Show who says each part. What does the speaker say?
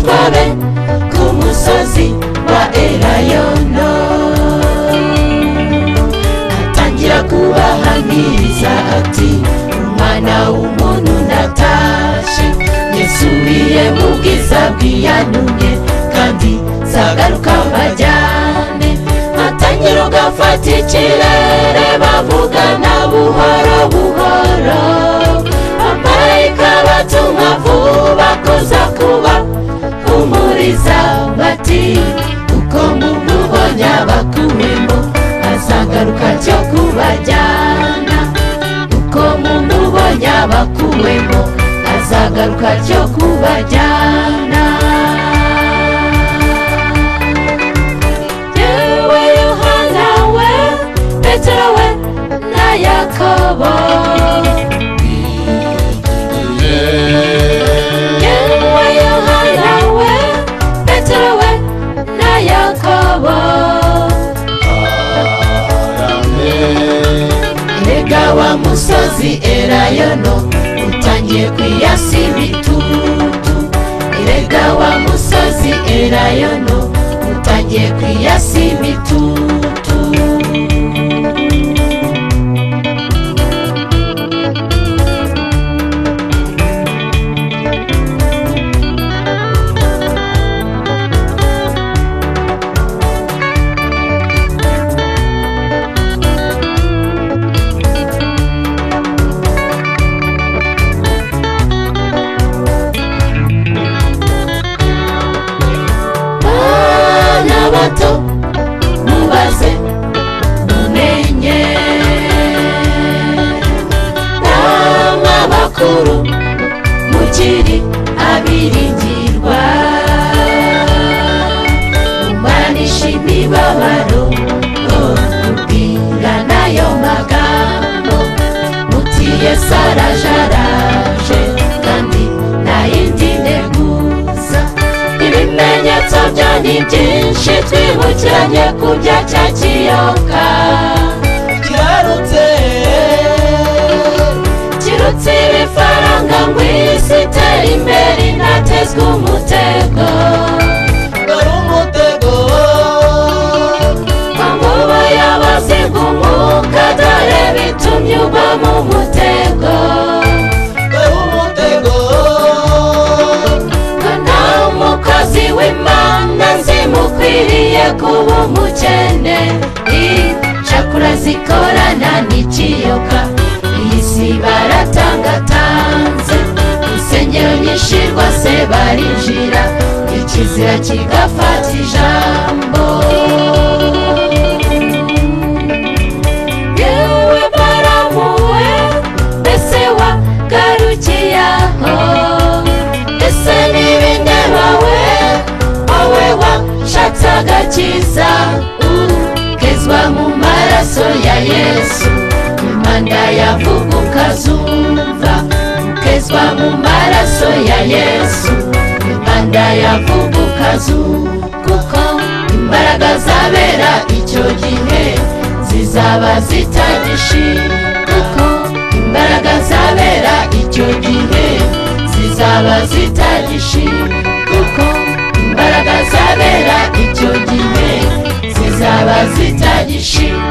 Speaker 1: n'abigishwa be ku musozi wa Elayono. Atangira kubahamiriza ati umwana w'umuntu natashe, yesubiye mu bwiza bw'iyantumye, kandi nzagaruka mbajyane. Atangira ugafata ikirere bavugana buhoro buhoro, abamarayika batumwa vuba kuza kuba humuriza bati uko mumubonye abakuwemo azagaruka cyo kubajyana. Uko mumubonye abakuwemo azagaruka cyo kubajyana. Yewe Yohana we, Petero we na Yakobo, yewe Yohana we, Petero we na Yakobo. Erega wa musozi Elayono utangiye kwiyasa ibitutu. Erega wa musozi Elayono utangiye kwiyasa imitutu. Bana bato mubaze mumenye, namwe abakuru mukiri abiringirwa, mumanishe imibabaro kubwira n'ayo magambo, muti Yesu araje araje kandi nta yindi nteguza. Ibimenyetso byo ni byinshi twibukiranye ku bya cya kiyoka
Speaker 2: kirarutse,
Speaker 1: kirutse ibifaranga ngo isi itere imbere inatezwe umutego.
Speaker 2: Dore umutego
Speaker 1: Kwa nkuba y'abaziga umwuka, dore bitumye ugwa mu mutego.
Speaker 2: Dore umutego
Speaker 1: Ko nta mukozi w'Imana nzimukwiriye kuba umukene. Incakura zikorana n'ikiyoka, iyi si baratangatanze. Insengero nyinshi rwose barinjira, ikizira kigafata ijambo. Yewe baramuwe, mbese wagarukiye aho? Ese n'ibindeba we, wowe washatse agakiza, ukezwa mu maraso ya Yesu, impanda yavuga ukazumva. Ukezwa mu maraso ya Yesu, impanda yavuga ukazumva. Kuko imbaraga zabera icyo gihe zizaba zitagishira. Kuko imbaraga zabera icyo gihe zizaba zitagishira. Kuko imbaraga zabera icyo gihe zizaba zitagishira.